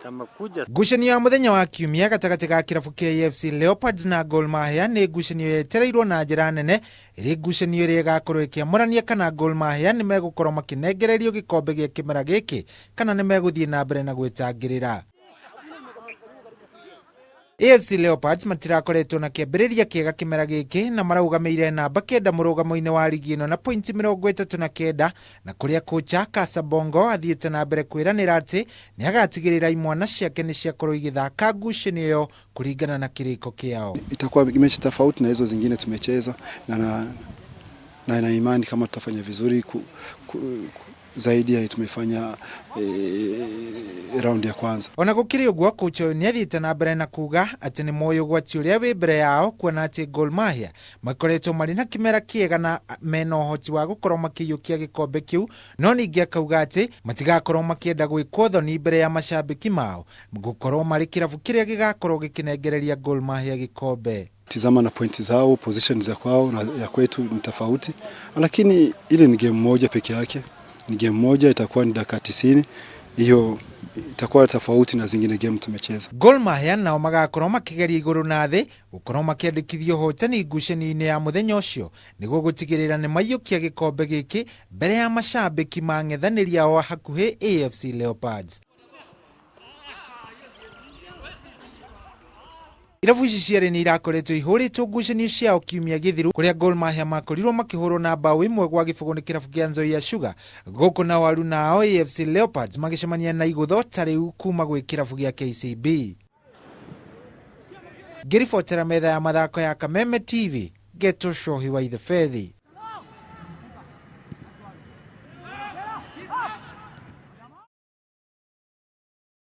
Amekuja Ngucanio ya mũthenya wa kiumia gatagatĩ ga kĩrabu kĩa AFC Leopards na Gor Mahia nĩ ngucanio yetereirwo na njĩra nene ĩrĩ ngucanio ĩrĩa ĩgakorwo ĩkĩamũrania kana Gor Mahia nĩ megũkorwo makĩnengererio gĩkombe gĩa kĩmera gĩkĩ kana nĩ megũthiĩ na mbere na gwĩtangĩrĩra. AFC Leopards matirakoretwo na kĩambĩrĩria kĩega kĩmera gĩkĩ na maraugamĩire namba 9 mũrũgamo-inĩ wa ligi ĩno na pointi 39, na kũrĩa kocha Kasabongo athiĩte na mbere kwĩranĩra atĩ nĩ agatigĩrĩra imwana ciake nĩ ciakorwo igĩthaka ngucanio ĩyo kũringana na kĩrĩko kĩao. Itakuwa mechi tofauti na hizo zingine tumecheza na imani kama tutafanya vizuri zaidi ya tumefanya raundi ya kwanza. Ona gũkĩrĩ ũguo, kocha ũyũ nĩ athiĩte na mbere na kuga atĩ nĩ moĩ ũgwati ũrĩa wĩ mbere yao, kuona atĩ Gor Mahia makoretwo marĩ na kĩmera kĩega na mena ũhoti wa gũkorwo makĩiyũkia gĩkombe kĩu, no ningĩ akauga atĩ matigakorwo makĩenda gwĩkwo thoni mbere ya macambĩki mao gũkorwo marĩ kĩrabu kĩrĩa gĩgakorwo gĩkĩnengereria Gor Mahia gĩkombe. Tizama na pointi zao, position za kwao na ya kwetu ni tofauti, lakini ile ni game moja peke yake, ni game moja, itakuwa ni dakika 90, hiyo itakuwa tofauti na zingine game tumecheza. Gor Mahia nao magakorwo makĩgeria igũrũ na thĩ gũkorwo makĩandĩkithia ũhotani ngucanio-inĩ ya mũthenya ũcio nĩguo gũtigĩrĩra nĩ maiyũkia gĩkombe gĩkĩ mbere ya macambĩki mang'ethanĩri ao a hakuhĩ AFC Leopards. Irabu ici cierĩ nĩ irakoretwo ihũrĩtwo ngucanio ciao kiumia gĩthiru, kũrĩa Gor Mahia makorirwo makĩhũrwo na mbaũ 1-0 nĩ kĩrabu kĩa Nzoia Sugar. Gũkũ nao aruna ao AFC Leopards magĩcemania na igũtho ta rĩu kuma gwĩ kĩrabu gĩa KCB. Ngĩribotera metha ya mathako ya Kameme TV, Geto Shohi wa Ithefethi.